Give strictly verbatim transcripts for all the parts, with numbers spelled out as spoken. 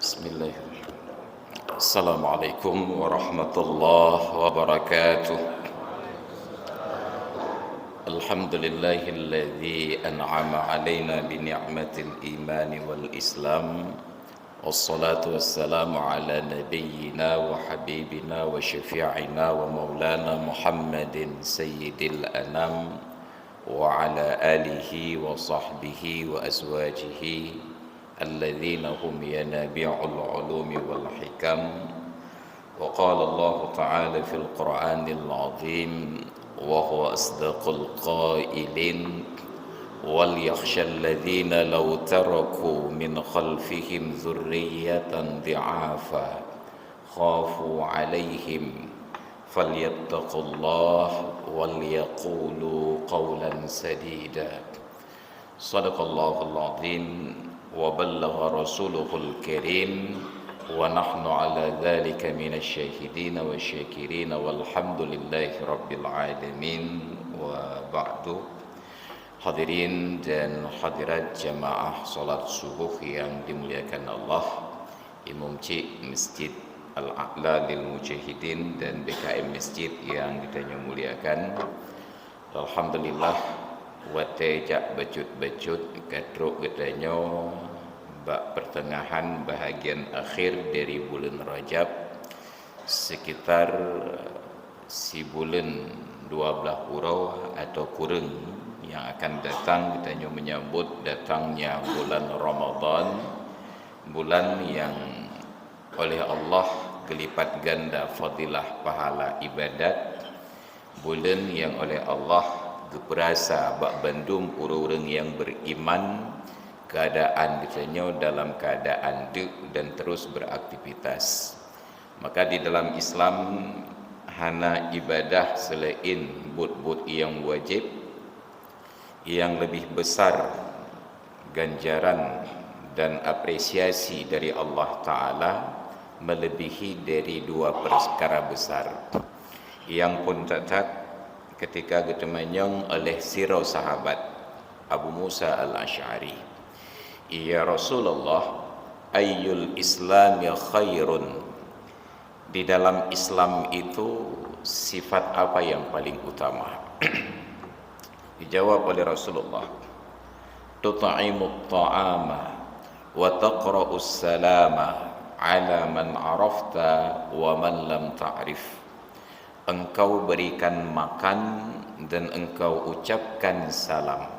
Bismillahirrahmanirrahim. Assalamualaikum warahmatullahi wabarakatuh. Alhamdulillahilladzi an'ama 'alaina bi ni'matil imani wal islam. Wassalatu wassalamu ala nabiyyina wa habibina wa syafi'ina wa maulana Muhammadin sayyidil anam wa ala alihi wa sahbihi wa azwajihi alladzina hum yanabi'ul ulumi wal hikam. Wa qala Allahu ta'ala fil Qur'anil azim wa huwa asdaqul qailin, "Wal yakhshal ladzina law taraku min khalfihim dzurriyyatan dhi'afa khafu 'alaihim falyattaqullaha wal yaqulu qawlan sadida." Sadaqallahul azim wa ballagha rasuluhul karim wa nahnu ala dzalika minasy syahidin wasy syakirin walhamdulillahi rabbil alamin wa ba'du. Hadirin dan hadirat jamaah salat subuh yang dimuliakan Allah, Imum Cik Masjid Al-A'la lil Mujahidin dan B K M Masjid yang kita muliakan. Alhamdulillah, watée jak bacut-bacut ka trok geutanyoe bak pertengahan bahagian akhir dari bulan Rajab, sekitar sibuleuen dua blaih uroe atau kureueng yang akan datang, geutanyoe menyambut datangnya bulan Ramadan, bulan yang oleh Allah geulipat ganda fadilah pahala ibadat, buleuen nyang oleh Allah geupeurasa bak bandum ureuëng-ureuëng nyang beriman, keuadaan geutanyoe dalam keuadaan deuk dan terus beraktivitas. Maka di dalam Islam hana ibadah selain buet-buet nyang wajéb, nyang leubeh besar ganjaran dan apresiasi dari Allah Ta'ala melebihi dari dua perkara besar. Nyang phôn that-that ketika geuteumanyong oleh sidroe sahabat, Abu Musa Al-Asy'ari, "Ya Rasulullah, ayyul islami khairun?" Di dalam Islam itu sifat apa yang paling utama? Dijawab oleh Rasulullah, "Tut'imut ta'ama wa taqra'us salama ala man arafta wa man lam ta'rif." Engkau berikan makan dan engkau ucapkan salam.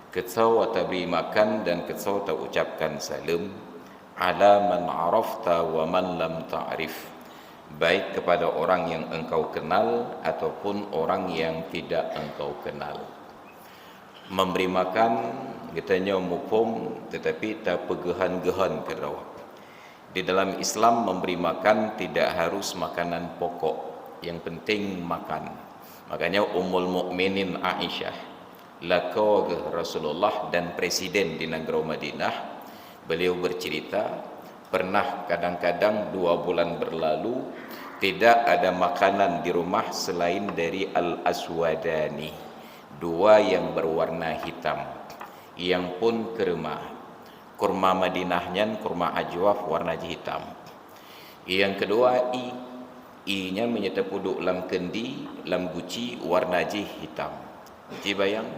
Keu soe tabri makan dan keu soe taucapkan saleuem, ala man arafta wa man lam ta'rif, baik kepada orang yang engkau kenal ataupun orang yang tidak engkau kenal. Memberi makan, geutanyoe muphom, tetapi tapeugeuhan-geuhan keudroe. Di dalam Islam, memberi makan tidak harus makanan pokok, yang penting makan. Makanya Ummul Mukminin Aisyah, lakoe geuh Rasulullah dan presiden di nanggroe Madinah, beliau bercerita, pernah kadang-kadang dua bulan berlalu, tidak ada makanan di rumah selain dari al-aswadani, dua yang berwarna hitam, yang pun kurma. Kurma Madinah nyan kurma ajwaf, warna jih hitam. Nyang keudua ie, ie nyan meunyoe tapeuduek lam keundi, lam guci, warna jih hitam. Jibayang,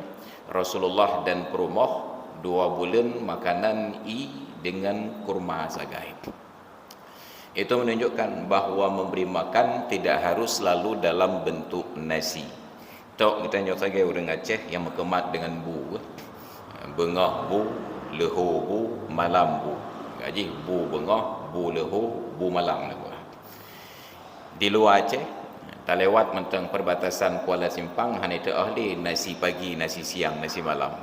Rasulullah dan peurumoh dua buleuen makanan ie deungon kurma sagai. Itu menunjukkan bahwa memberi makan tidak harus selalu dalam bentuk nasi. Tok geutanyoe sagai ureuëng Aceh nyang meukeumat deungon bu, beungoh bu, leuho bu, malam bu. Gaji bu beungoh, bu leuho, bu malam leuho. Di luwa Aceh, talewat mantong perbatasan Kuala Simpang, hana teuoh lé nasi pagi, nasi siang, nasi malam.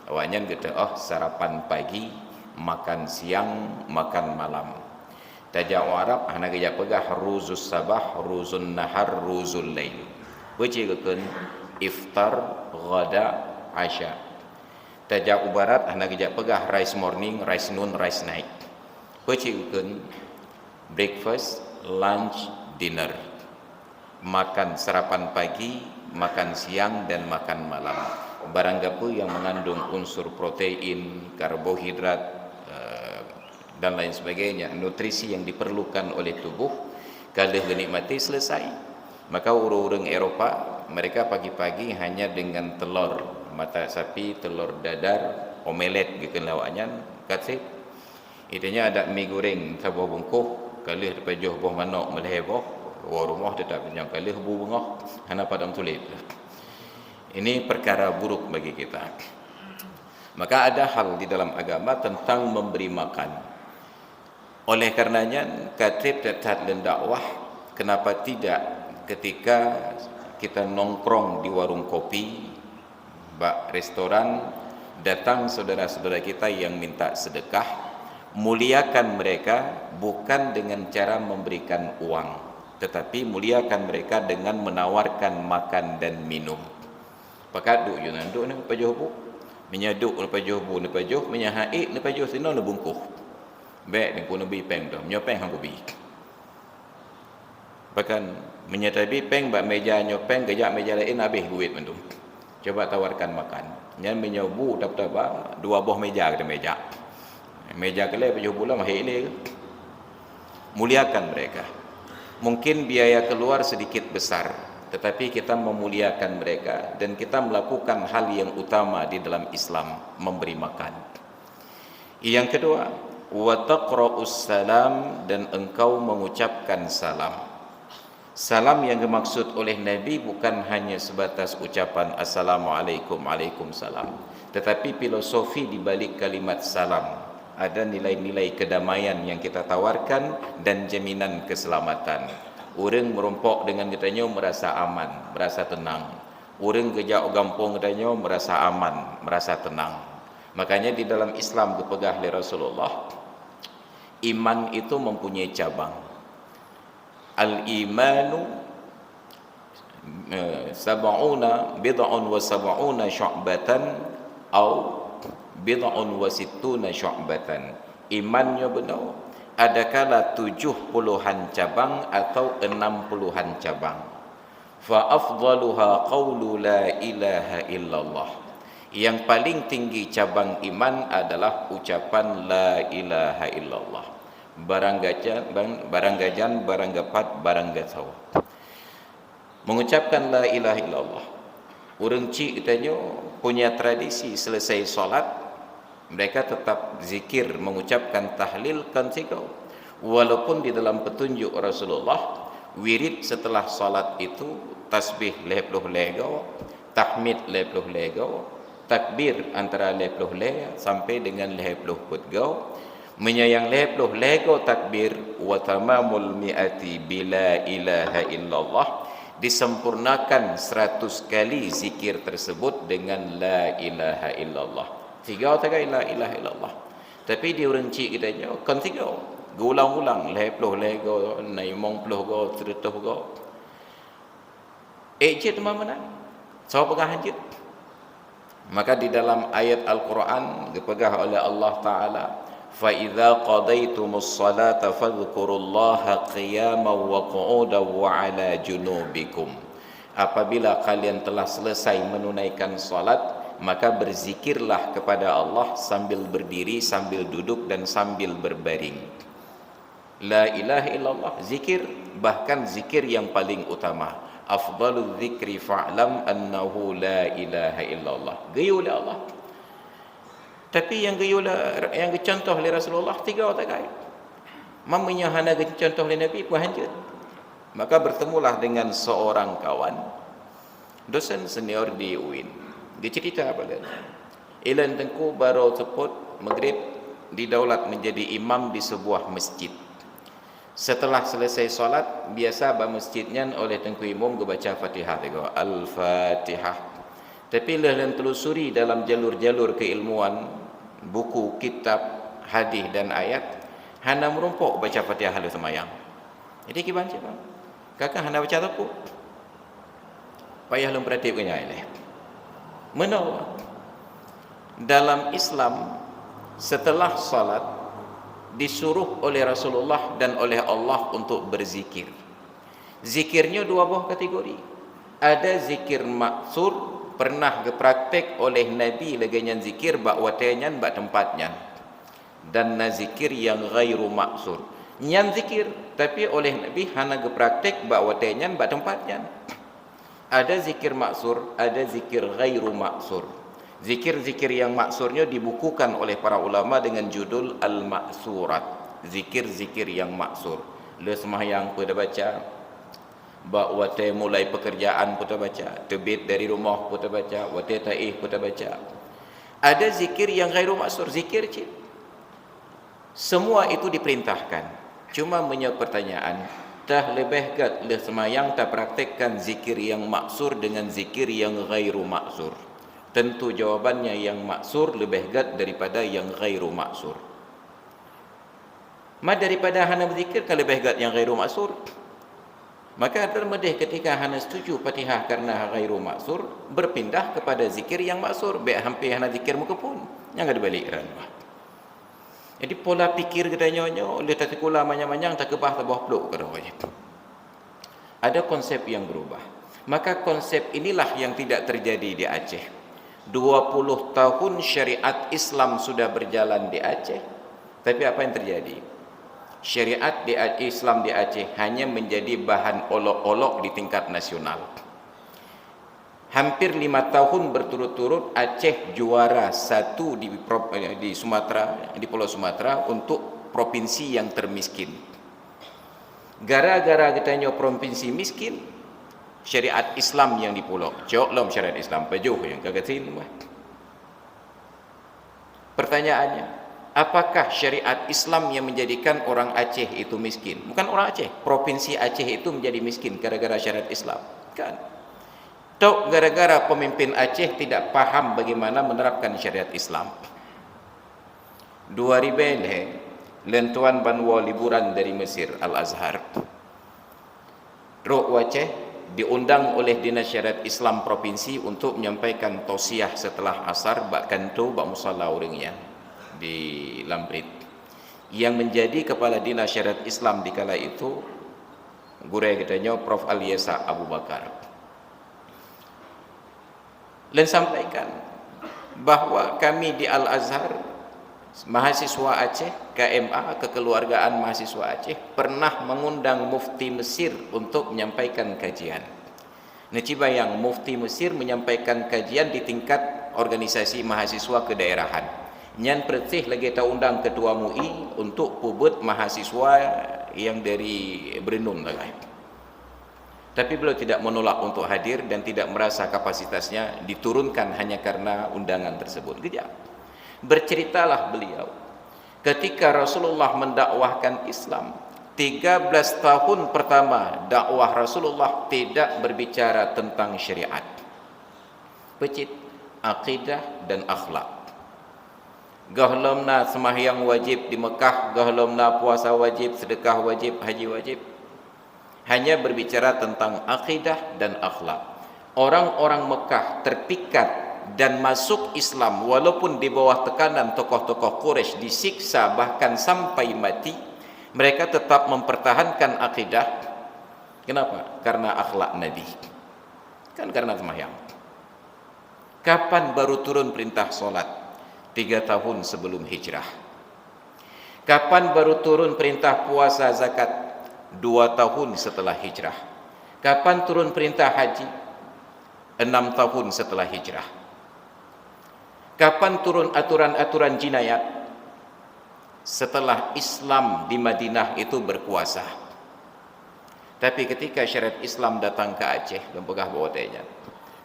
Awaknyan geuteuoh sarapan pagi, makan siang, makan malam. Tajak u Arab hana geujak peugah ruzus sabah, ruzun nahar, ruzul lail. Peue cit geukheun iftar, ghada, asya. Tajak u barat hana geujak peugah rice morning, rice noon, rice night. Peue cit geukheun breakfast, lunch, dinner. Makan sarapan pagi, makan siang, dan makan malam. Barang gapeue yang mengandung unsur protein, karbohidrat, eh, dan lain sebagainya, nutrisi yang diperlukan oleh tubuh, ka lheueh geunikmati, selesai. Maka ureuëng-ureuëng Eropa, mereka pagi-pagi hanya dengan telur, mata sapi, telur dadar, omelet geukheun lé awaknyan, ka trép. Itanya ada mi goreng saboh bungkôh, ka lheueh teupajoh boh manok meulhèe boh, woe rumoh teutap nyang ka lheueh bu beungoh, hana padam tulét. Ini perkara buruk bagi kita. Maka ada hal di dalam agama tentang memberi makan. Oleh karenanya, ka trép that-that lôn dakwah, kenapa tidak ketika kita nongkrong di warung kopi, bak restoran, datang saudara-saudara kita yang minta sedekah, muliakan mereka bukan dengan cara memberikan uang, tetapi muliakan mereka dengan menawarkan makan dan minum. Pakat duek ju nan, duek neupajoh bu. Meunyoe duek neupajoh bu, neupajoh, meunyoe han ék neupajoh sinoe neubungkôh. Bèk Teungku neubi péng tu. Meunyoe péng han kubi. Bahkan meunyoe tabi péng bak meja nyoe péng, geujak meja laén habéh buet mandum. Coba tawarkan makan. Nyan meunyoe bu taba-taba, dua boh meja kita meja. Meja keulai pajoh bu lam hek lé. Muliakan mereka. Mungkin biaya keluar sedikit besar, tetapi kita memuliakan mereka dan kita melakukan hal yang utama di dalam Islam, memberi makan. Yang kedua, wa taqra'us salam, dan engkau mengucapkan salam. Salam yang dimaksud oleh Nabi bukan hanya sebatas ucapan assalamualaikum, waalaikumsalam, tetapi filosofi di balik kalimat salam. Ada nilai-nilai kedamaian yang kita tawarkan dan jaminan keselamatan. Ureuëng meurumpok deungon geutanyoe meurasa aman, meurasa teunang. Ureuëng geujak u gampông geutanyoe meurasa aman, meurasa teunang. Makanya di dalam Islam geupeugah lé Rasulullah, iman itu mempunyai cabang. Al-imanu, eh, sab'una, bid'un wa sab'una syu'batan, au bid'un wa sittuna syu'batan. Iman nyoe bunoe, adakala tujoh puluhan cabang atau enam puluhan cabang. Fa afdaluha qaulu la ilaha illallah. Yang paling tinggi cabang iman adalah ucapan la ilaha illallah. Barang gajan, barang, barang gajan, barang gapat, barang gasawa. Mengucapkan la ilaha illallah. Ureuëng chik geutanyoe punya tradisi selesai salat, mereka tetap zikir, mengucapkan tahlil kon sigoe. Walaupun di dalam petunjuk Rasulullah, wirid setelah salat itu tasbih lhèe ploh lhèe goe, tahmid lhèe ploh lhèe goe, takbir antara lhèe ploh lhèe sampai dengan lhèe ploh peuet goe. Meunyoe nyang lhèe ploh lhèe goe takbir, wa tamamul mi'ati bila ilaha illallah, disempurnakan seratus kali zikir tersebut dengan la ilaha illallah. Sigoe sagai la ilaha illallah. Tapi di ureuëng chik geutanyoe kon sigoe. Geuulang-ulang lhèe ploh lhèe goe, limong ploh goe, sireutoh goe. Ék jeuet teuma meunan. Soe peugah han jeuet? Maka di dalam ayat Al-Quran geupeugah oleh Allah Taala, "Fa idza qadaitumus salata fadzkurullaha qiyaman wa qu'udan wa 'ala junubikum." Apabila kalian telah selesai menunaikan salat, maka berzikirlah kepada Allah sambil berdiri, sambil duduk, dan sambil berbaring. La ilaha illallah, zikir, bahkan zikir yang paling utama. Afdalul zikri fa'lam annahu la ilaha illallah. Geuyue lé Allah. Tapi nyang geuyue lé, nyang geucontoh lé Rasulullah tiga sagai. Meunyoe hana geucontoh lé Nabi, peue han jeuet. Maka bertemulah dengan seorang kawan, dosen senior di uin. Geuceurita bak lôn, ilôn teungku barô seupôt Maghrib didaulat menjadi imam di sebuah masjid. Setelah selesai salat, biasa bak masjid nyan oleh teungku imum geubaca Fatihah sigoe, Al-Fatihah. Tapi lheueh lôn telusuri dalam jalur-jalur keilmuan, buku, kitab, hadis dan ayat, hana meurumpok baca Fatihah lheueh seumayang. Jadi kiban cit, bang. Kakak hana baca sapeue. Payah lôn peurati keu nyan ilèe. Meunoe, dalam Islam, setelah salat, disuruh oleh Rasulullah dan oleh Allah untuk berzikir. Zikir nyoe dua boh kategori. Ada zikir maksur, pernah geupraktek oleh Nabi lagèe nyan zikir bak watèe nyan, bak teumpat nyan. Dan na zikir nyang ghairu ma'sur. Nyan zikir, tapi oleh Nabi hana geupraktek bak watée nyan, bak teumpat nyan. Ada zikir ma'sur, ada zikir ghairu ma'sur. Zikir-zikir nyang ma'sur nyoe dibukukan oleh para ulama dengan judul Al-Ma'surat. Zikir-zikir nyang ma'sur. Le seumahyang peue tabaca, bak watée mulai pekerjaan peue tabaca, teubiet dari rumoh peue tabaca, watée taéh peue tabaca. Ada zikir nyang ghairu ma'sur, zikir cit. Semua itu diperintahkan. Cuma meunyoe pertanyaan, tah leubeh gét lheueh seumayang tapraktekkan zikir nyang ma'sur dengan zikir nyang ghairu ma'sur? Tentu jawabannya nyang ma'sur leubeh gét daripada nyang ghairu ma'sur. Ma daripada hana beuzikir ka leubeh gét nyang ghairu ma'sur. Maka teumeudeh ketika hana setuju Fatihah karena ghairu ma'sur, berpindah kepada zikir nyang ma'sur, bék hampir hana zikir meukeupun. Nyang ka dibalik ran bah. Jadi pola pikir geutanyoe nyoe lheueh tasikula manyang-manyang takeubah saboh plôk keudroe. Ada konsep yang berubah. Maka konsep inilah yang tidak terjadi di Aceh. Dua puluh tahun syariat Islam sudah berjalan di Aceh, tapi apa yang terjadi? Syariat di A-, Islam di Aceh hanya menjadi bahan olok-olok di tingkat nasional. Hampir lima tahun berturut-turut Aceh juara satu di pro-, eh, di Sumatera, di Pulau Sumatera untuk provinsi yang termiskin. Gara-gara geutanyoe provinsi miskin, syariat Islam nyang dipulok. Cok lom syariat Islam, pajoh nyang ka gasien bah. Pertanyaannya, apakah syariat Islam yang menjadikan orang Aceh itu miskin? Bukan orang Aceh, provinsi Aceh itu menjadi miskin gara-gara syariat Islam. Kan? Tok gara-gara pemimpin Aceh tidak paham bagaimana menerapkan syariat Islam. Dua ribèe lhèe, lôn tuan ban woe liburan dari Mesir, Al-Azhar. Trok u Aceh, diundang oleh Dinas Syariat Islam Provinsi untuk menyampaikan tausiah setelah asar bak kanto, bak musala ureueng nyan di Lambrit. Yang menjadi kepala Dinas Syariat Islam di kala itu, gurèe geutanyoe Prof Alyasa Abu Bakar. Lôn sampaikan bahwa kami di Al-Azhar, mahasiswa Aceh, K M A, Kekeluargaan Mahasiswa Aceh, pernah mengundang Mufti Mesir untuk menyampaikan kajian. Neuci bayang, Mufti Mesir menyampaikan kajian di tingkat organisasi mahasiswa kedaerahan. Nyan persis lagèe taundang Ketua MUI untuk peubeuet mahasiswa nyang dari Beureunon sagai. Tapi beliau tidak menolak untuk hadir dan tidak merasa kapasitasnya diturunkan hanya karena undangan tersebut. Kejap. Berceritalah beliau, ketika Rasulullah mendakwahkan Islam, tiga belas tahun pertama dakwah Rasulullah tidak berbicara tentang syariat. Peucit, akidah dan akhlak. Gohlom na seumahyang wajib di Mekah, gohlom na puasa wajib, seudeukah wajib, haji wajib. Hanya berbicara tentang akidah dan akhlak. Orang-orang Mekah terpikat dan masuk Islam walaupun di bawah tekanan tokoh-tokoh Quraisy, disiksa bahkan sampai mati, mereka tetap mempertahankan akidah. Kenapa? Karena akhlak Nabi. Kan karena seumahyang. Kapan baru turun perintah salat? Tiga tahun sebelum hijrah. Kapan baru turun perintah puasa zakat? Dua tahun setelah hijrah. Kapan turun perintah haji? Enam tahun setelah hijrah. Kapan turun aturan-aturan jinayat? Setelah Islam di Madinah itu berkuasa. Tapi ketika syariat Islam datang ke Aceh, lôn peugah bak watèe nyan,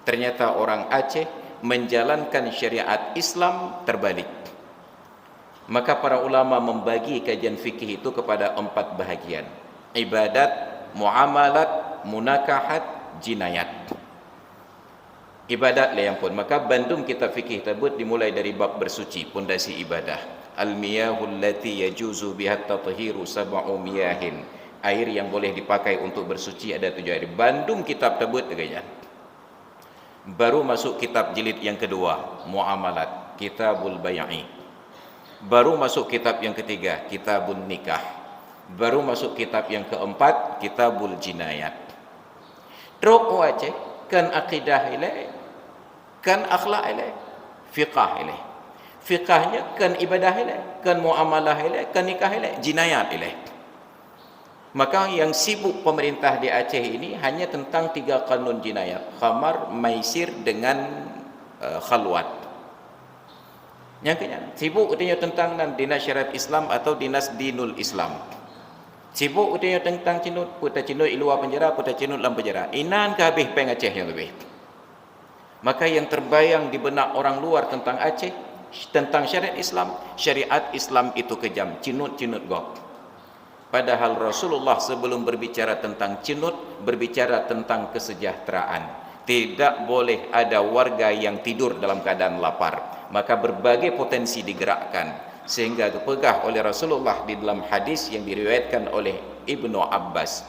ternyata orang Aceh menjalankan syariat Islam terbalik. Maka para ulama membagi kajian fikih itu kepada empat bahagian: ibadat, muamalat, munakahat, jinayat. Ibadat lé nyang phôn. Maka bandum kitab fikih tabeuet dimulai dari bab bersuci, pondasi ibadah. Al-miyahul lati yajuzu biha tathiru sab'u miyahin. Air yang boleh dipakai untuk bersuci ada tujuh air. Bandum kitab tabeuet lagèe nyan. Baru masuk kitab jilid yang kedua, Muamalat, Kitabul Bai'i. Baru masuk kitab yang ketiga, Kitabun Nikah. Baru masuk kitab yang keempat, Kitabul Jinayat. Trok u Aceh, kan akidah ilèe, kan akhlak ilèe, fiqah ilèe. Fiqah nyoe kon ibadah ilée, kon muamalah ilée, kon nikah ilée, jinayat ilée. Maka yang sibuk pemerintah di Aceh ini hanya tentang tiga kanun jinayat, khamar, maisir dengan, eh, khalwat. Nyang keu nyan, sibuk geutanyoe tentang nan dinas syariat Islam atau dinas dinul Islam. Sibuk geutanyoe tentang cenut, peue tacenut i luwa penjara, peue tacenut lam penjara. Inan ka habéh péng Aceh nyang leubeh. Maka yang terbayang di benak orang luar tentang Aceh, tentang syariat Islam, syariat Islam itu kejam, cenut-cenut gob. Padahal Rasulullah sebelum berbicara tentang cenut, berbicara tentang kesejahteraan. Tidak boleh ada warga yang tidur dalam keadaan lapar. Maka berbagai potensi digerakkan. Sehingga dipeugah oleh Rasulullah di dalam hadis yang diriwayatkan oleh Ibnu Abbas.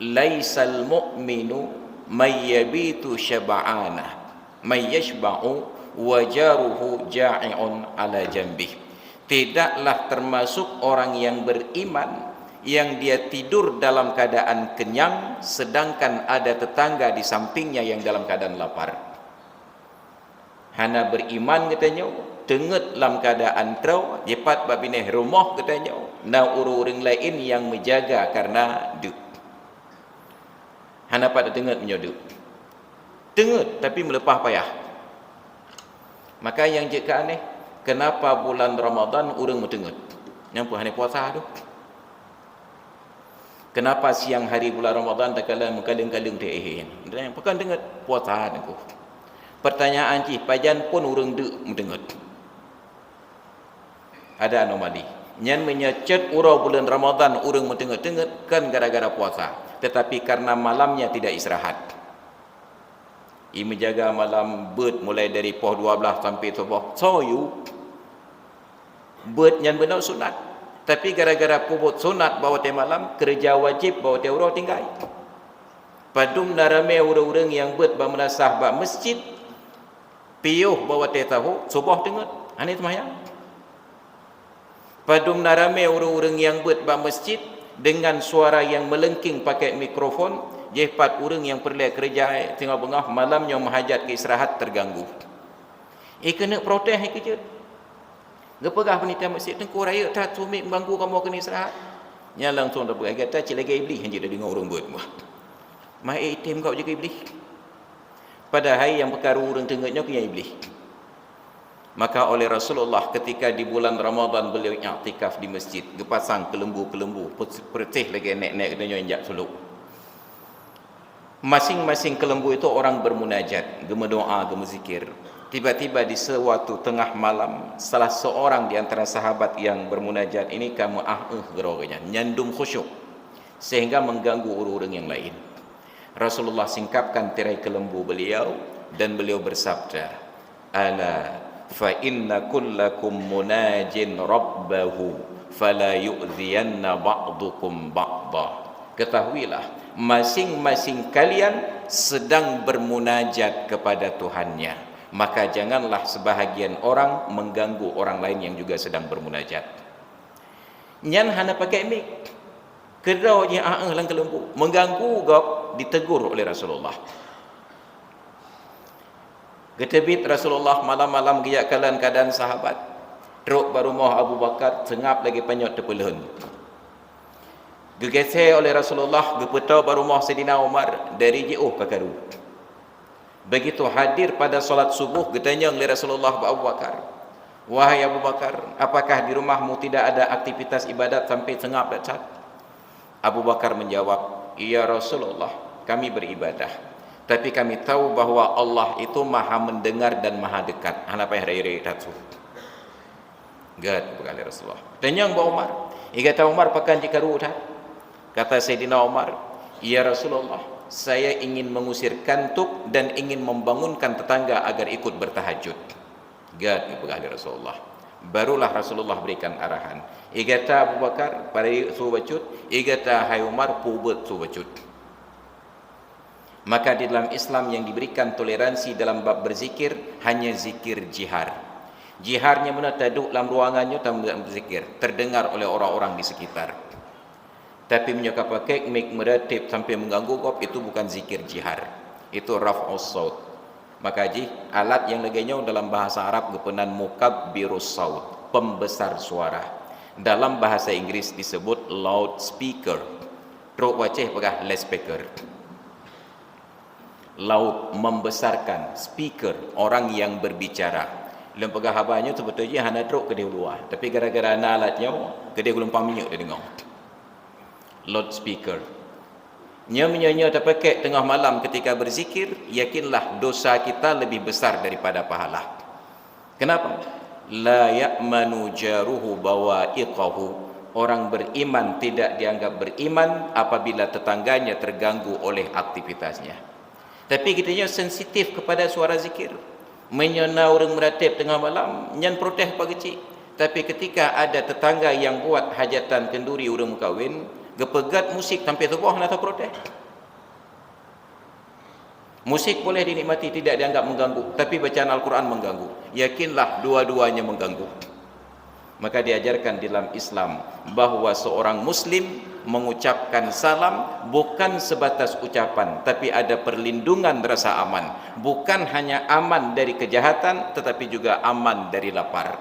"Laisal mu'minu may yabitu syab'ana, may yashba'u wa jaruhu ja'i'un ala jambih." Tidaklah termasuk orang yang beriman yang dia tidur dalam keadaan kenyang, sedangkan ada tetangga di sampingnya yang dalam keadaan lapar. Hana beriman geutanyoe, teungeut lam keuadaan troe, jipat bak binéh rumoh geutanyoe, na ureuëng-ureuëng laén nyang meujaga kareuna deuk. Hana pat teungeut meunyoe deuk. Teungeut, tapi meuleupah payah. Maka nyang jeuet keu aneh, keunapa bulan Ramadhan ureuëng meuteungeut? Nyang peue hana puasa tu? Keunapa siang hari bulan Ramadhan takalon meukaleueng-kaleueng teuh éh? Dan pakon teungeut puasa teungku. Pertanyaan jih, pajan phon ureuëng deuk meuteungeut? Ada anomali. Nyan meunyoe cot uroe bulan Ramadhan ureuëng meuteungeut-teungeut, kon gara-gara puasa, tetapi karena malamnya tidak istirahat. I meujaga malam beuet mulai dari poh dua belas sampai suboh. Soe yue? Beuet nyan bunoe sunat. Tapi gara-gara peubuet sunat bak watée malam, keureuja wajéb bak watée uroe tinggai. Padum na ramé ureuëng-ureuëng nyang beuet bak meunasah bak meuseujid, piôh bak watée sahô, suboh teungeut, hana seumayang. Padum na ramé ureuëng-ureuëng nyang beuet bak meuseujid deungon suara nyang meuleungking pakai mikrofon, jipat ureuëng nyang peureulée keureuja singoh beungoh malam nyoe meuhajat keu istirahat teuganggu. Ikeuneuk protes ikeujeuet. Geupeugah peunitah meuseujid, "Teungku, rayeuk that sumiek meuganggu kamoe keuneuk istirahat." Nyan langsung tapeugah, "Gata cit lagée Iblih hanjeuet deungoe ureuëng beuet meuh. Mah item gob jeuet keu Iblih." Padahai nyang peukaru ureuëng teungeut nyoe keu nyang Iblih. Maka oleh Rasulullah ketika di bulan Ramadhan beliau iktikaf di masjid, geupasang keuleumbu-keuleumbu, peureuseh lagée nék-nék geutanyoe jak sulok. Masing-masing keuleumbu itu orang bermunajat, geumeudoa, geumeuzikir. Tiba-tiba di suatu tengah malam, salah seorang di antara sahabat yang bermunajat ini ka meuah-éh keudroe geuhnyan, nyandum khusyuk, sehingga mengganggu ureuëng-ureuëng yang lain. Rasulullah singkapkan tirai keuleumbu beliau dan beliau bersabda, "Ala fa inna kullakum munajin rabbahu, fala yu'dhiyanna ba'dukum ba'da." Ketahuilah, masing-masing kalian sedang bermunajat kepada Tuhannya, maka janganlah sebahagian orang mengganggu orang lain yang juga sedang bermunajat. Nyan hana pakai mik. Keudroe jih ah-éh lam keuleumbu, mengganggu gob, ditegur oleh Rasulullah. Geuteubiet Rasulullah malam-malam geujak kalon keuadaan sahabat. Trok bak rumoh Abu Bakar, seungab lagée panyöt teupeulhon. Geugeusé oleh Rasulullah, geupeutoe bak rumoh Saidina Umar, dari jiôh ka karu. Begitu hadir pada salat suboh, geutanyong lé Rasulullah bak Abu Bakar, "Wahai Abu Bakar, apakah di rumahmu tidak ada aktivitas ibadat sampai seungab that that?" Abu Bakar menjawab, "Ya Rasulullah, kami beribadah, tapi kami tahu bahwa Allah itu Maha Mendengar dan Maha Dekat." Hana payah rayeuk-rayeuk that su. Gét, peugah lé Rasulullah. Tanyong bak Umar. Igata Umar, pakon jikaru that? Kata Saidina Umar, "Ya Rasulullah, saya ingin mengusir kantuk dan ingin membangunkan tetangga agar ikut bertahajud." Gét, peugah lé Rasulullah. Barulah Rasulullah berikan arahan. Igata Abu Bakar, payah su bacut. Igata hai Umar, peubuet su bacut. Maka di dalam Islam yang diberikan toleransi dalam bab berzikir hanya zikir jihar. Jihar nyang beuna taduek lam ruangan nyoe tameuzikir, terdengar oleh orang-orang di sekitar. Tapi meunyoe ka pakai mik meuratéb sampai mengganggu gob, itu bukan zikir jihar. Itu raf'us saut. Maka jih alat nyang lagée nyoe dalam bahasa Arab geupeunan mukabbirus saut, pembesar suara. Dalam bahasa Inggris disebut loudspeaker. Trok u Aceh peugah loudspeaker. Loud, membesarkan, speaker, orang yang berbicara. Lôn peugah haba nyoe seubeutôi jih hana trok keudeh u luwa, tapi gara-gara na alat nyoe, keudeh geulumpang minyeuk teudeungoe. Loudspeaker. Nyoe meunyoe nyoe tapakek teungoh malam ketika berzikir, yakinlah dosa kita lebih besar daripada pahala. Kenapa? La ya'manu jaruhu bawa'iqahu. Orang beriman tidak dianggap beriman apabila tetangganya terganggu oleh aktivitasnya. Tapi geutanyoe sensitif kepada suara zikir. Meunyoe na ureuëng meuratéb teungoh malam, nyan protes pageucik. Tapi ketika ada tetangga yang buat hajatan kenduri ureuëng meukawen, geupeugét musik sampai suboh na protes. Musik boleh dinikmati, tidak dianggap mengganggu, tapi bacaan Al-Quran mengganggu. Yakinlah, dua-duanya mengganggu. Maka diajarkan dalam Islam bahwa seorang muslim mengucapkan salam bukan sebatas ucapan, tapi ada perlindungan rasa aman. Bukan hanya aman dari kejahatan, tetapi juga aman dari lapar.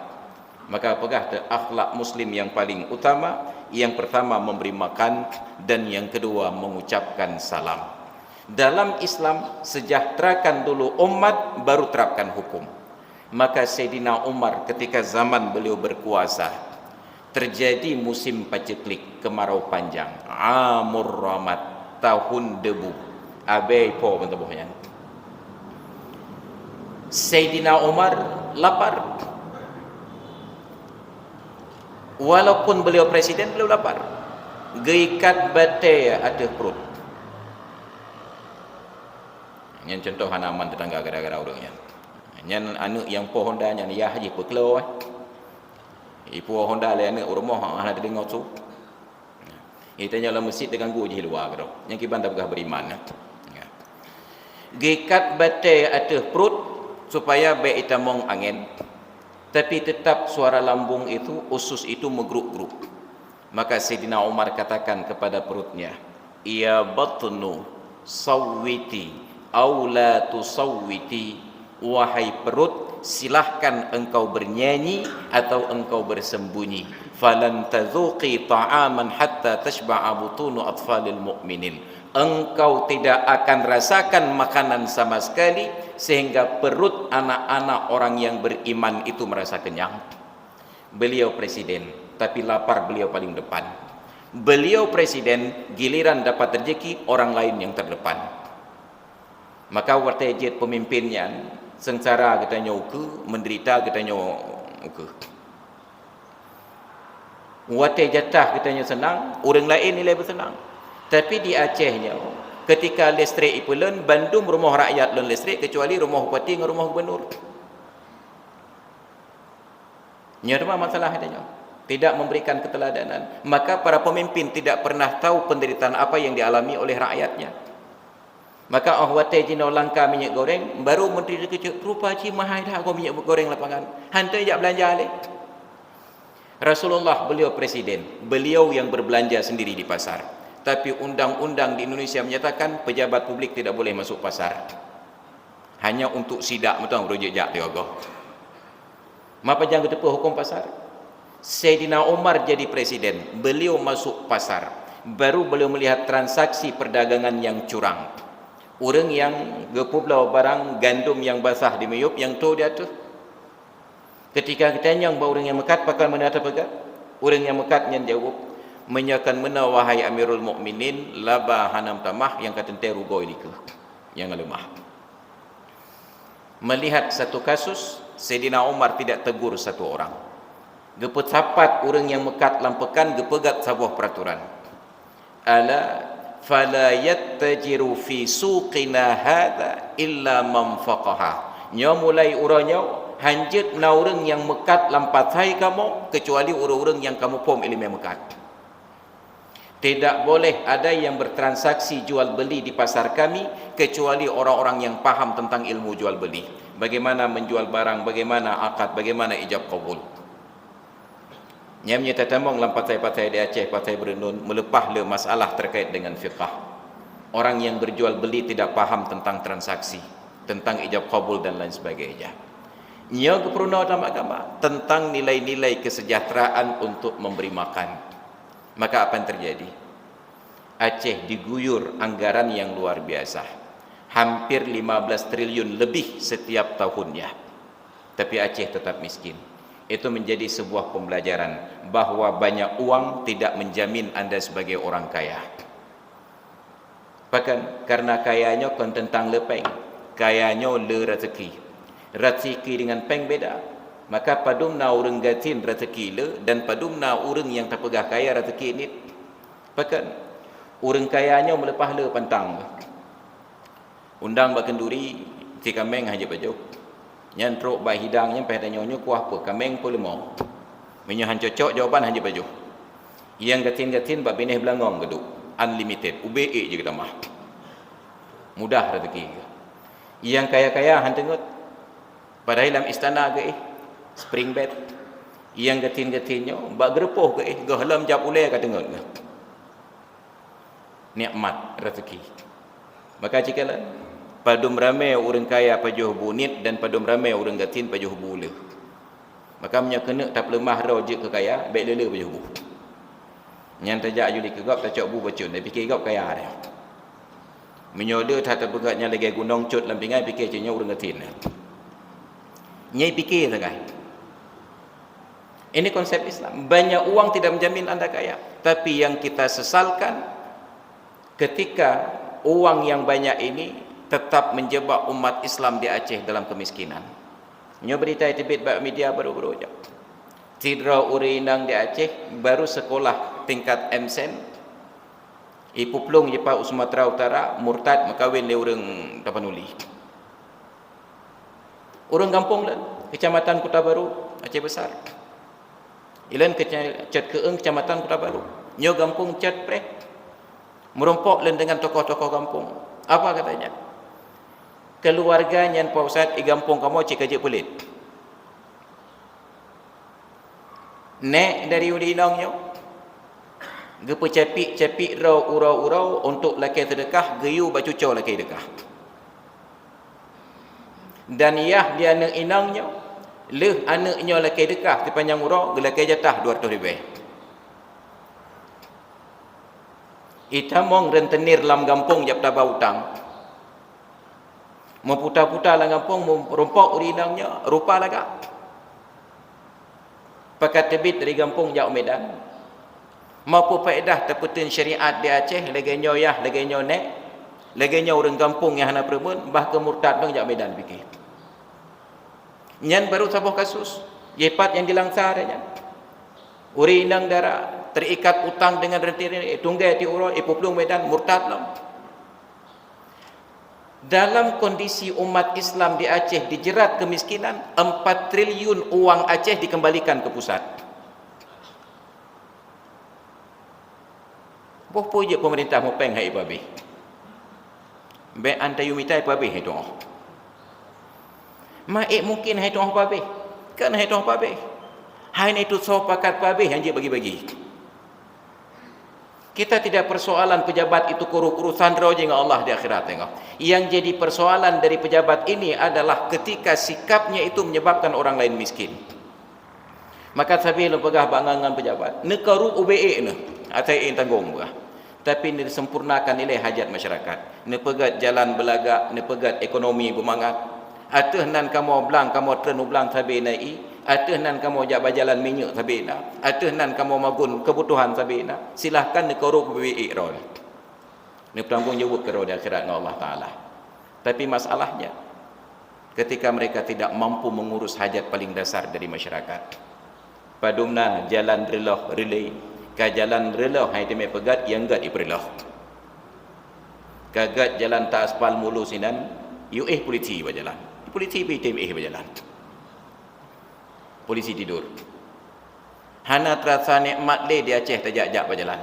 Maka peugah teu akhlak muslim yang paling utama, yang pertama memberi makan dan yang kedua mengucapkan salam. Dalam Islam, sejahterakan dulu umat, baru terapkan hukum. Maka Saidina Umar ketika zaman beliau berkuasa, terjadi musim paceklik, kemarau panjang, amur ramat, tahun debu. Abée po meutuboh nyan. Saidina Umar lapar. Walaupun beliau presiden, beliau lapar. Geuikat batée ateueh pruet. Nyan contoh hana aman tetangga gara-gara ureuëng nyan. Nyan aneuëk nyang po honda nyan yah jih peuklo, eh. Ipo honda lé aneuëk u rumoh hana teudeungoe su. Geutanyoe lam meuseujid teuganggu jih luwa keudroe. Nyang kiban tapeugah beriman. Geuikat batée ateueh pruet supaya bék itamong angén. Tapi tetap suara lambung itu, usus itu meugruk-gruk. Maka Saidina Umar katakan kepada perutnya, "Ya batnu, sawwiti, au la tusawwiti." Wahai perut, silahkan engkau bernyanyi atau engkau bersembunyi. Falan tadzuqi ta'aman hatta tashba'a butunu atfalil mu'minin. Engkau tidak akan rasakan makanan sama sekali sehingga perut anak-anak orang yang beriman itu merasa kenyang. Beliau presiden, tapi lapar beliau paling depan. Beliau presiden, giliran dapat rezeki orang lain yang terdepan. Maka watée jeuet pemimpin nyan, seungsara geutanyoe ukeue, menderita geutanyoe ukeue. Watée jatah geutanyoe seunang, ureuëng laén ilée beuseunang. Tapi di Aceh nyoe, ketika listrik ipeulon, bandum rumoh rakyat lon listrik, kecuali rumoh bupati ngon rumoh gubernur. Nyoe teuma masalah geutanyoe. Tidak memberikan keteladanan. Maka para pemimpin tidak pernah tahu penderitaan apa yang dialami oleh rakyatnya. Maka óh watée jinoe langka minyeuk goreng, baru menteri teukeucok, "Rupa jih mahai that goe minyeuk goreng lapangan. Hana jak beulanja lé." Rasulullah, beliau presiden, beliau yang berbelanja sendiri di pasar. Tapi undang-undang di Indonesia menyatakan pejabat publik tidak boleh masuk pasar. Hanya untuk sidak mantong ureuëng jijak teuga. Mapa nyang geuteupeue huköm pasar? Saidina Umar jadi presiden, beliau masuk pasar. Baru beliau melihat transaksi perdagangan yang curang. Ureuëng nyang geupeubloe barang gandom nyang basah di miyueb nyang toe di ateueh. Ketika geutanyong bak ureuëng nyang meukat, "Pakon meunan tapeugah?" Ureuëng nyang meukat nyan jaweueb, "Meunyoe kon meunoe, wahai Amirul Mukminin, laba hana meutamah, nyang ka teuntée rugoe likeuh nyang leumah." Melihat satu kasus, Saidina Umar tidak tegur satu orang. Geupeusapat ureuëng nyang meukat lam peukan, geupeugét saboh peuraturan. "Ala fala yattajiru fi suqina hadza illa man faqaha." Nyoe mulai uroe nyoe, hanjeuet na ureuëng nyang meukat lam pasai kamoe, keucuali ureuëng-ureuëng nyang ka muphom iéleumé meukat. Tidak boleh ada yang bertransaksi jual beli di pasar kami, kecuali orang-orang yang paham tentang ilmu jual beli. Bagaimana menjual barang, bagaimana akad, bagaimana ijab kabul. Nyan meunyoe tatamong lam pasai-pasai di Aceh, pasai Beureunun, meuleupah le masalah terkait dengan fiqah. Orang yang berjual beli tidak paham tentang transaksi. tentang ijab kabul dan lain sebagainya. Nyoe geupeurunoe dalam agama tentang nilai-nilai kesejahteraan untuk memberi makan. Maka apa yang terjadi? Aceh diguyur anggaran yang luar biasa. Hampir lima belas triliun lebih setiap tahunnya. Tapi Aceh tetap miskin. Itu menjadi sebuah pembelajaran bahwa banyak uang tidak menjamin anda sebagai orang kaya. Pakon, karena kaya nyoe kon teuntang le péng. Kaya nyoe le raseuki. Raseuki dengan péng beda. Maka padum na ureuëng gasien raseuki le dan padum na ureuëng nyang tapeugah kaya raseuki niet. Pakon, ureuëng kaya nyoe meuleupah le pantang. Undang bak keunduri, si kaméng hana jipajoh. Nyan trok bak hidang nyan, pih tanyoe nyoe kuah peue, kaméng peue leumo. Meunyoe han cocok jawaban, hana jipajoh. Nyang gasien-gasien bak binéh beulangong geuduek, unlimited, ubé ék jih geutamah. Mudah raseuki geuh. Nyang kaya-kaya han teungeut. Padahai lam istana geuéh, spring bed. Nyang gasien-gasien nyoe bak geureupoh geuéh, gohlom jab ulée ka teungeut geuh. Nikmat raseuki. Maka cikalon, padum ramé ureuëng kaya pajoh bu niet dan padum ramé ureuëng gasien pajoh bu le. Maka meunyoe keuneuk tapeuleumah droe jeuet keu kaya, bék le-le pajoh bu. Nyan tajak juli keu gob, tacok bu bacut, dipike gob kaya deh. Meunyoe deuh that tapeugah nyan lagée gunong cut lam pingai, pike cit nyoe ureuëng gasien. Nyai pike sagai. Ini konsep Islam. Banyak uang tidak menjamin anda kaya. Tapi yang kita sesalkan, ketika uang yang banyak ini tetap menjebak umat Islam di Aceh dalam kemiskinan. Nyoe berita teubiet bak media baru-baru nyoe. Sidroe ureuëng inong di Aceh baru sekolah tingkat M Sen, ipeuplueng jipat u Sumatera Utara, murtad, meukawen lé ureuëng Tapanuli. Ureuëng gampông lôn, Kecamatan Kota Baru, Aceh Besar. Ilôn kece-, cot keueung Kecamatan Kota Baru. Nyoe gampông cot preh. Meurumpok lôn deungon tokoh-tokoh gampông. Apa katanya? Keuluwarga nyan, Pak Ustaz, i gampông kamoe cit ka jeuet peulét. Nék dari ureuëng inong nyoe geupeucapiek-capiek droe uroe-uroe untuk lakée seudeukah, geuyue bak cucoe lakée deukah. Dan yah di aneuëk inong nyoe, lheueh aneuëk nyoe lakée deukah sipanjang uroe, geulakée jatah dua ratus ribée. Itamong rentenir lam gampông jak taba utang. Meuputa-puta lam gampông, meurumpok ureuëng inong nyoe rupa lagak. Pakat teubiet dari gampông jak u Medan. Meupeue faedah tapeuteun syariat di Aceh, lagée nyoe yah, lagée nyoe nék, lagée nyoe ureuëng gampông nyang hana peureumeun, bah keu murtad dong jak Medan pike. Nyan baru saboh kasus, jipat nyang di Langsa nyan. Ureuëng inong dara terikat utang deungon rentenir, tunggée tiep uroe, ipeuplueng Medan, murtad lom. Dalam kondisi umat Islam di Aceh dijerat kemiskinan, empat triliun uang Aceh dikembalikan ke pusat. Boh peue jeuet pemerintah meupéng hai ipabéh? Bék anta yue mita ipabéh hai tuoh. Ma ék mungkin hai tuoh pabéh? Kan hai tuoh pabéh. Hai na itu soe pakat pabéh nyang jeuet bagi-bagi. Kita tidak persoalan pejabat itu kuru-, urusan droe jih ngon Allah di akhirat tengok. Yang jadi persoalan dari pejabat ini adalah ketika sikapnya itu menyebabkan orang lain miskin. Maka sabe lôn peugah bak ngon-ngon pejabat, neukarup ubé ék neuh, asai ék tanggong peugah. Tapi neusempurnakan ilée hajat masyarakat. Neupeugét jalan beulagak, neupeugét ekonomi beumangat. Ateueh nan kamoe blang, kamoe treun u blang sabe na ié. Ateueh nan kamoe jak bajalan minyeuk sabe na. Ateueh nan kamoe magun keubutuhan sabe na. Silahkan neukarup ubé ék droe. Neupeutanggong jaweueb keudroe di akhirat ngon Allah Taala. Tapi masalahnya, ketika mereka tidak mampu mengurus hajat paling dasar dari masyarakat, padum na jalan reuloh reulée, ka jalan reuloh hai teumé peugét nyang gét ipeureuloh. Ka gét jalan ta aspal mulus inan, yue éh polisi bak jalan. Polisi pi tem éh bak jalan. Polisi tidur. Hana teurasa nikmat lé di Aceh tajak-jak bak jalan.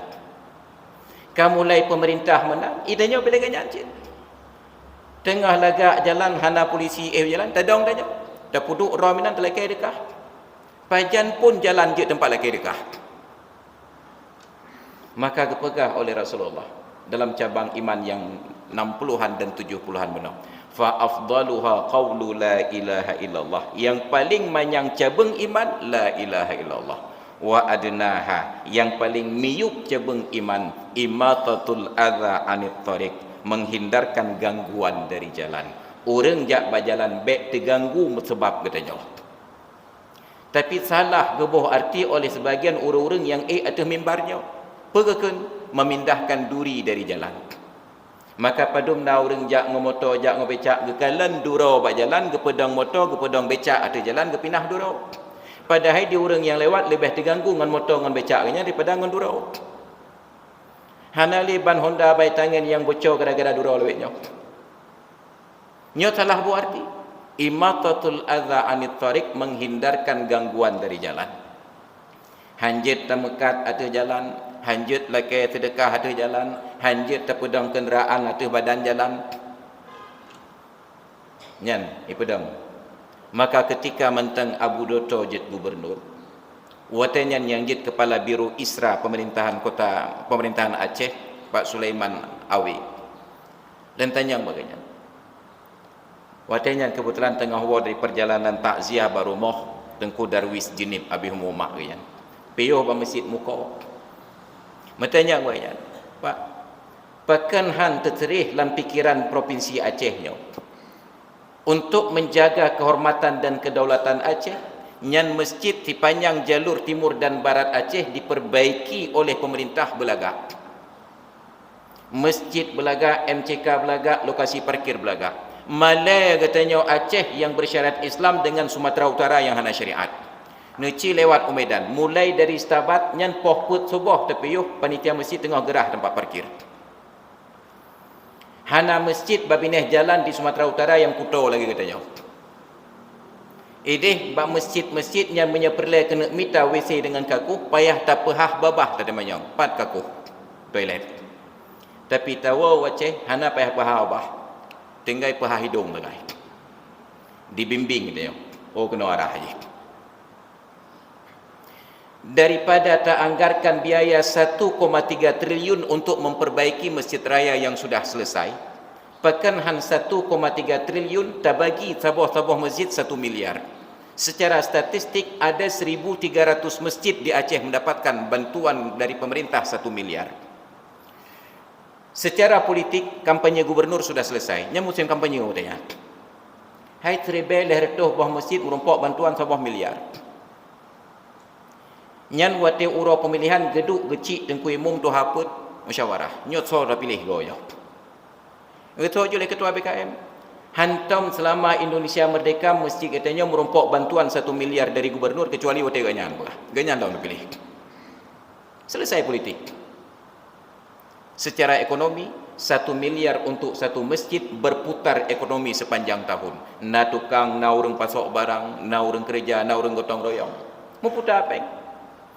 Ka mulai pemerintah meunan, itanyoe pih lagée nyan cit. Teungoh lagak jalan hana polisi éh jalan, tadong tanyoe. Tapeuduek droe meunan talakée deukah. Pajan pun jalan jeuet teumpat lakée deukah. Maka geupeugah oleh Rasulullah dalam cabang iman nyang enam puluhan dan tujuh puluhan bunoe, Fa afdaluha qaulu la ilaha illallah. Yang paling manyang cabeueng iman, la ilaha illallah. Wa adnaha, yang paling miyueb cabeueng iman, imatatul adza anit thariq, menghindarkan gangguan dari jalan. Ureuëng jak bak jalan bék teuganggu meusabab geutanyoe. Tapi salah geuboh arti oleh sebagian ureuëng-ureuëng nyang ék ateueh mimbar nyoe. Peue geukheun? Memindahkan duri dari jalan. Maka padum na ureuëng jak ngon moto, jak ngon becak, geukalon duroe bak jalan, geupeudong moto, geupeudong becak ateueh jalan, geupinah duroe. Padahai di ureuëng nyang lewat leubeh teuganggu ngon moto ngon becak geuh nyan daripada ngon duroe. Hana lé ban honda bai tangen nyang boco gara-gara duroe lawét nyoe. Nyoe salah boh arti. Imatatul adza anit thariq, menghindarkan gangguan dari jalan. Hanjeuet tameukat ateueh jalan, hanjeuet lakée seudeukah ateueh jalan, hanjeuet tapeudong keundaraan ateueh badan jalan. Nyan ipeudong. Maka keutika mantong Abu Doto jeuet gubernur, watée nyan nyang jeuet keupala biro Isra pemerintahan kota, pemerintahan Aceh, Pak Sulaiman Awe. Dan tanyong bak geuhnyan. Watée nyan keubeutulan teungoh woe dari peurjalanan takziah bak rumoh Teungku Darwis Jeunieb Abi Humu mak geuhnyan. Piôh bak meuseujid muko. Meutanyong bak geuhnyan, "Pak, pakon han teuseureh lam pikeran propinsi Aceh nyoe? Untuk menjaga kehormatan dan kedaulatan Aceh, nyan meuseujid sipanjang jalur timur dan barat Aceh dipeurbaiki oleh peumeurintah beulagak." Meuseujid beulagak, M C K beulagak, lokasi parkir beulagak. Malée geutanyoe Aceh nyang beusyarat Islam deungon Sumatera Utara nyang hana syariat. Neuci lewat u Medan, mulai dari Setabat nyan poh peuet suboh teupiôh panitia meuseujid teungoh geurah teumpat parkir. Hana meuseujid bak binéh jalan di Sumatera Utara nyang kuto lagée geutanyoe. Ideh bak meuseujid-meuseujid nyan meunyoe peureulée keuneuk mita W C deungon kakoh, payah tapeuhah babah tateumanyong, pat kakoh toilet. Tapi tawoe u Aceh hana payah peuhah babah, tinggai peuhah hidong sagai. Dibimbing geutanyoe, oh keunoe arah jih. Daripada taanggarkan biaya satu koma tiga triliun untuk memperbaiki masjid raya yang sudah selesai, pakon han satu koma tiga triliun tabagi saboh-saboh masjid satu miliar. Secara statistik, ada seribu tiga ratus masjid di Aceh mendapatkan bantuan dari pemerintah satu miliar. Secara politik, kampanye gubernur sudah selesai. Nyan musim kampanye watée nyan. Hai siribée lhée reutôh boh masjid meurumpok bantuan saboh miliar. Nyan watée uroe peumilihan geuduek geucik Teungku Imum tuha peuet musyawarah. Nyoe soe tapiléh goe nyoe. Geutoe jeuet lé keutua B K M. Hantom seulama Indonesia merdeka masjid geutanyoe meurumpok bantuan satu miliar dari gubernur keucuali watée geuhnyan peugah. Geuhnyan lom tapiléh. Selesai politik. Secara ekonomi, satu miliar untuk satu masjid berputar ekonomi sepanjang tahun. Na tukang, na ureuëng pasok barang, na ureuëng keureuja, na ureuëng gotong royong. Meuputa péng.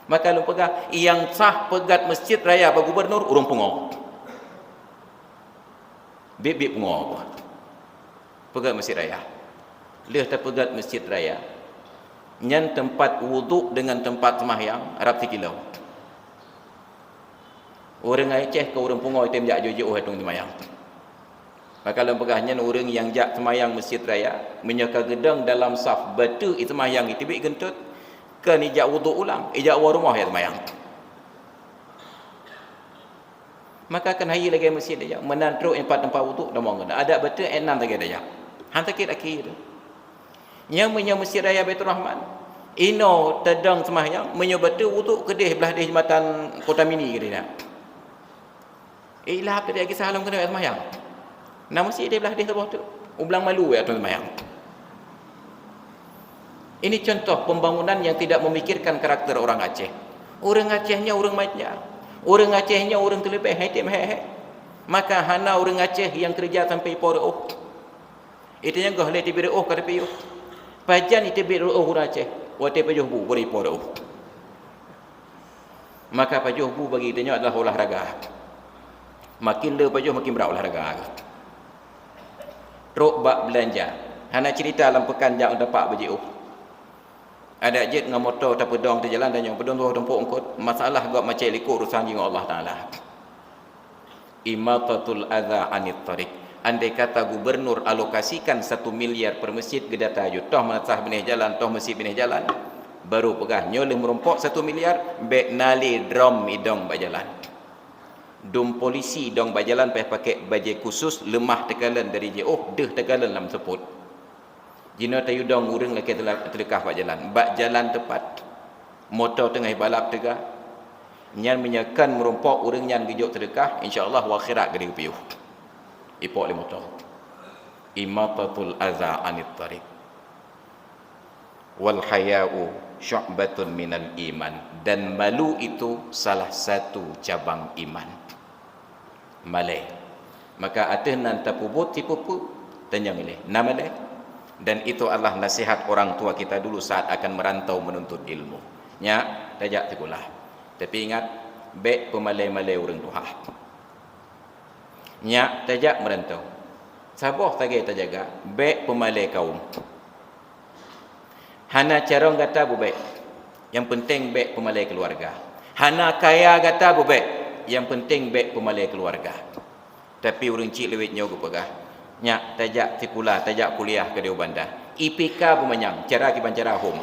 Maka lôn peugah, nyang sah peugét masjid raya bak gubernur ureuëng pungo. Biet-biet pungo. Peugét masjid raya. Lheueh tapeugét masjid raya, nyan teumpat wudhu deungon teumpat seumahyang rab sikilo. Ureuëng Aceh keu ureuëng pungo item jak jiôh-jiôh ateueh seumahyang. Maka lôn peugah nyan ureuëng nyang jak seumahyang masjid raya, meunyoe ka geudong dalam saf bateue seumahyang iteubiet geuntot, keu nijak wudhu ulang, ijak woe rumoh jak seumahyang. Maka keuneuk hayeu lagée masjid daya, meunan trok ipat teumpat wudhu tamong keunan. Adak bateue enam lagée daya. Han sakét akhé tu. Nyang meunyoe Masjid Raya Baiturrahman, inoe teudong seumahyang, meunyoe bateue wudhu keudeh blah deh jeumatan Kota Mini keudeh na. Ilap tadi lagi salam keuneuk seumahyang. Na masjid deh blah deh saboh tu. Ublang malu ya tuan seumahyang. Ini contoh pembangunan yang tidak memikirkan karakter orang Aceh. Ureuëng Aceh nyoe ureuëng manja. Ureuëng Aceh nyoe ureuëng teuleubeh hai tem hai-hai. Maka hana ureuëng Aceh nyang keureuja sampai ipo reuôh. Itu nyang goh lé teubiet reuôh ka teupiôh. Pajan iteubiet reuôh ureuëng Aceh? Watée pajoh bu bari ipo reuôh. Maka pajoh bu bagi geutanyoe adalah olahraga. Makin le pajoh makin brat olahraga. Trok bak beulanja. Hana cerita lam peukan jak ngon tapak beujiôh. Adak jeuet ngon moto tapeudong teujalan dan nyang peudong tuwoe tumpok eungkot. Masalah gob macet likot urusan jih ngon Allah Taala. Imatatul adza anit thariq. Andai kata gubernur alokasikan satu miliar per masjid, geudata ju, toh meulasah binéh jalan, toh masjid binéh jalan, baru peugah nyoe lheueh meurumpok satu miliar, bék na lé drum idong bak jalan. Dum polisi idong bak jalan payah pakai bajée khusus, leumah teukalon dari jiôh, deuh teukalon lam seupôt. Jinoe tayue dong ureuëng lakée teudeukah bak jalan, bak jalan teupat, moto teungoh balap teuga. Nyan meunyoe kon meurumpok ureuëng nyan geujok teudeukah, insya Allah u akhirat geudeh piôh. Ipok lé moto. Imatatul adza anit thariq. Wal haya'u syu'batun minal iman. Dan malu itu salah satu cabang iman. Malée. Maka ateueh nan tapeubuet sipeue-peue, tanyong ilée, na malée? Dan itu adalah nasihat orang tua kita dulu saat akan merantau menuntut ilmu. Nyak, tajak sikula. Tapi ingat, bék peumalée-malée ureuëng tuha. Nyak, tajak merantau. Saboh sagai tajaga, bék peumalée kawöm. Hana carông gata beubék, nyang peunteng bék peumalée keuluwarga. Hana kaya gata beubék, nyang peunteng bék peumalée keuluwarga. Tapi ureuëng chik lawét nyoe geupeugah, "Nyak, tajak sikula, tajak kuliah keudeh u banda. I P K beumanyang, cara kiban cara hom.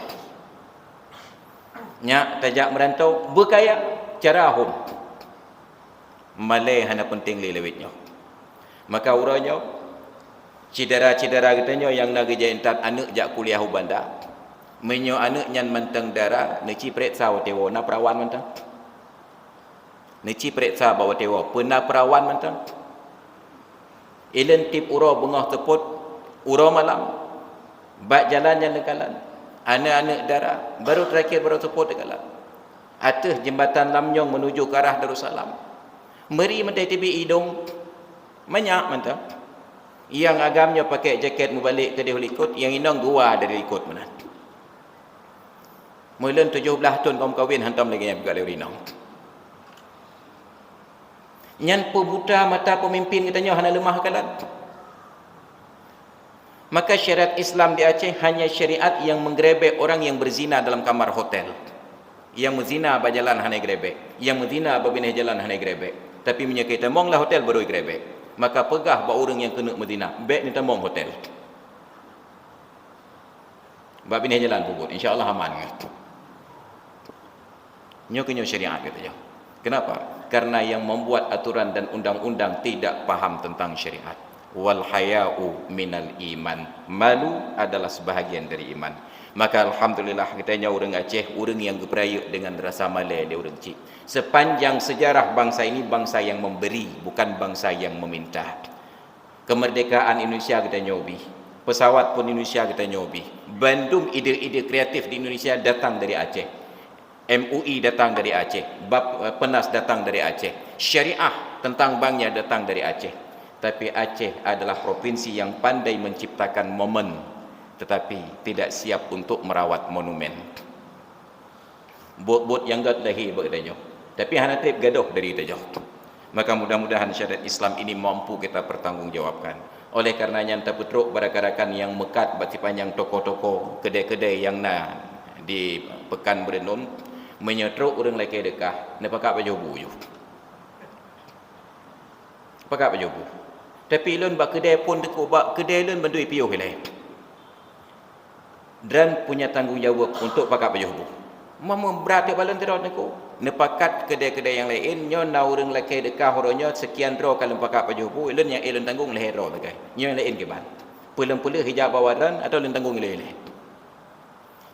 Nyak, tajak meurantau, beukaya, cara hom." Malée hana peunteng lé lawét nyoe. Maka uroe nyoe, syedara-syedara geutanyoe nyang na geujak intat aneuëk jak kuliah u banda, meunyoe aneuëk nyan mantong dara, neuci peuriksa watée woe, na peurawan mantong? Neuci peuriksa bak watée woe, peue na peurawan mantong? Ilôn tieb uroe beungoh seupôt, uroe malam, bak jalan nyang leukalan, aneuëk-aneuëk dara, baru teurakhier baru seupôt leukalan. Ateueh jeumbatan Lamnyong meunuju ke arah Darussalam. Meuri meutai teubiet idong, manyak mantong. Nyang agam nyoe pakai jakét mubalek keudeh u likot, nyang inong geuwa dari likot meunan. Meulôn tujoh blaih thon ka meukawen hantom lagée nyan peugah lé ureuëng inong. Nyan peubuta mata peumimpin geutanyoe hana leumah kalon. Maka syariat Islam di Aceh hanya syariat yang menggerebek orang yang berzina dalam kamar hotel. Nyang meuzina bak jalan hana gerebek, nyang meuzina bak binéh jalan hana gerebek. Tapi meunyoe ka itamong lam hotel baru gerebek. Maka peugah bak ureuëng nyang keuneuk meuzina, "Bék neutamong hotel." Bak binéh jalan peubuet, insya Allah aman. Nyoe keuh nyoe syariat geutanyoe. Kenapa? Karena yang membuat aturan dan undang-undang tidak paham tentang syariat. Wal haya'u minal iman. Malu adalah sebahagian dari iman. Maka alhamdulillah geutanyoe ureuëng Aceh, ureuëng nyang geupeurayeuk dengan rasa malée lé ureuëng chik. Sepanjang sejarah bangsa ini, bangsa yang memberi, bukan bangsa yang meminta. Kemerdekaan Indonesia geutanyoe bih. Pesawat pun Indonesia geutanyoe bih. Bandum ide-ide kreatif di Indonesia datang dari Aceh. M U I datang dari Aceh. Bappenas datang dari Aceh. Syariah tentang banknya datang dari Aceh. Tapi Aceh adalah provinsi yang pandai menciptakan momen, tetapi tidak siap untuk merawat monumen. Buet-buet nyang gét lahé bak geutanyoe, tapi hana treb gadôh dari geutanyoe. Maka mudah-mudahan syariat Islam ini mampu kita pertanggungjawabkan. Oleh karena nyan, tapeutrok bak rakan-rakan nyang meukat bak sipanjang toko-toko, keudè-keudè nyang na di Pekan Beureunon, meunyoe trok ureuëng lakée deukah, neupakat pajoh bu yoh. Pakat pajoh bu. Tapi lôn bak keudè phon teuku, bak keudè lôn bandum piôh ilée. Dan punya tanggung jaweueb untuk pakat pajoh bu. Meumeuberat bak lôn sidroe teungku. Neupakat keudè-keudè nyang laén, nyoe na ureuëng lakée deukah uroe nyoe, seukian droe ka lôn pakat pajoh bu, lôn nyang éh lôn tanggong lhée droe sagai. Nyoe nyang laén kiban. Peuleueng-peuleueh ijak bak waran atau lôn tanggong ilée-ilée.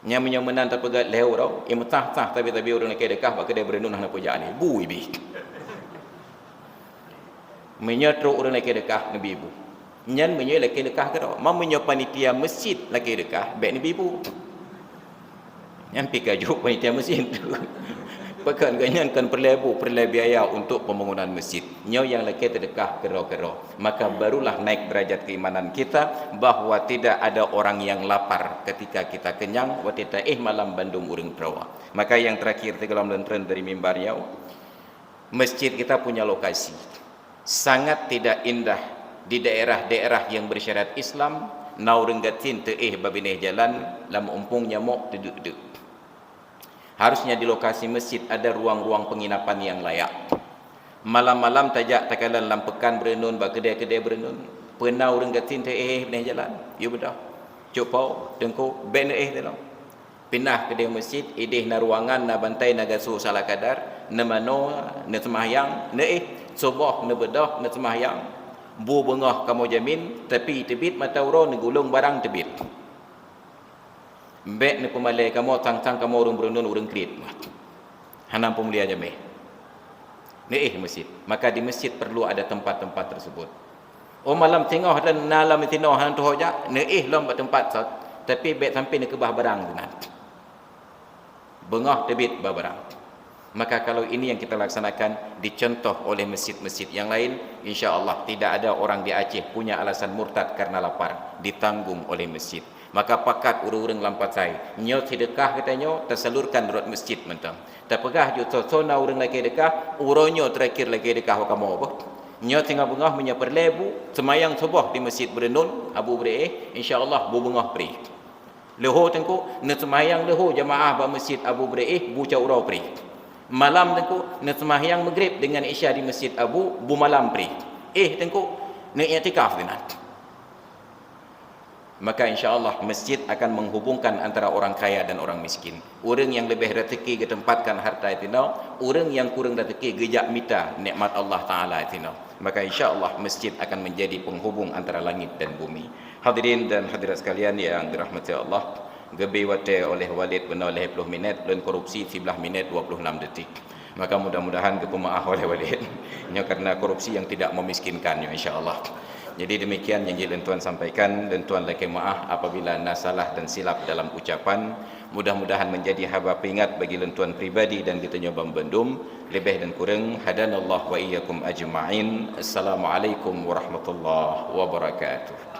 Nyan meunyoe meunan tapeugét lhée uroe, imeutah-tah tabi-tabi ureuëng lakée deukah bak keudè Beureunon hana peue jak lé. Bu ibi. Meunyoe trok ureuëng lakée deukah neubi bu. Nyan meunyoe lakée deukah keudroe. Ma meunyoe panitia meuseujid lakée deukah, bék neubi bu. Nyan pih ka jok panitia meuseujid tu. Pakon geuh nyan kon peureulée bu, peureulée biaya untuk pembangunan meuseujid. Nyoe nyang lakée teudeukah keudroe-keudroe. Maka barulah naik derajat keimanan kita bahwa tidak ada orang yang lapar ketika kita kenyang, watée taéh malam bandum ureuëng droe. Maka nyang terakhir sigohlom lôn treun dari mimbar nyoe, masjid kita punya lokasi sangat tidak indah di daerah-daerah yang bersyariat Islam, na ureuëng gasien teuéh bak binéh jalan lam umpung nyamok teudeuk-deuk. Harusnya di lokasi masjid ada ruang-ruang penginapan yang layak. Malam-malam tajak takalon lam Pekan Beureunon bak keudè-keudè Beureunon. Peuna ureuëng gasien teuéh beuneh jalan, yue beudôh. Cok po, teungku, bék neuéh teunoe. Pinah keudeh meuseujid, ideh na ruangan, na bantai, na gasoe sala kadar, na manoe, na seumahyang, neuéh, suboh, na beudôh, na seumahyang. Bu beungoh kamoe jamin, tapi teubiet mata uroe, neugulong barang teubiet. Bék neupeumalée kamoe sang-sang kamoe ureuëng beureunon ureuëng kriet. Hana peumulia jamé. Neuéh meuseujid. Maka di meuseujid perlu ada tempat-tempat tersebut. Oh, malam singoh dan na lam sinoe hana tuho jak, neuéh lom bak teumpat sot, tapi bék sampai neukeubah barang sinan. Beungoh teubiet ba barang. Maka kalau ini yang kita laksanakan, dicontoh oleh masjid-masjid yang lain, insya Allah tidak ada orang di Aceh punya alasan murtad karena lapar, ditanggung oleh masjid. Maka pakat ureuëng-ureuëng lam pasai, nyoe seudeukah geutanyoe tasalurkan rot masjid mantong. Tapeugah ju soe-soe na ureuëng lakée deukah, uroe nyoe terakhir lakée deukah u kamoe boh. Nyoe singoh beungoh meunyoe peureulée bu, seumayang suboh di masjid Beureunon, Abu Beureueh, insya Allah bu beungoh pri. Leuho teungku, neuseumayang leuho jamaah bak masjid Abu Beureueh, bu cot uroe pri. Malam teungku, neuseumayang Maghrib dengan Isya di masjid Abu, bu malam pri. Éh teungku, neuiktikaf dinan. Maka insya Allah masjid akan menghubungkan antara orang kaya dan orang miskin. Ureuëng nyang leubeh raseuki geuteumpatkan harta tinoe, ureuëng nyang kureueng raseuki geujak mita nikmat Allah Taala tinoe. Maka insya Allah masjid akan menjadi penghubung antara langit dan bumi. Hadirin dan hadirat sekalian yang dirahmati Allah, geubri watée oleh Walid bunoe lhée ploh minét, lôn korupsi siblaih minét dua puluh enam detik. Maka mudah-mudahan geupeumaáh oleh Walid. Nyoe karena korupsi yang tidak memiskinkan nyoe, insya Allah. Jadi demikian nyang jeuet lôn tuan sampaikan, lôn tuan lakée meuáh apabila na salah dan silap dalam ucapan. Mudah-mudahan menjadi haba peuingat bagi lôn tuan pribadi dan geutanyoe banmandum. Leubeh dan kureueng, hadanallah wa iyyakum ajma'in. Assalamualaikum warahmatullahi wabarakatuh.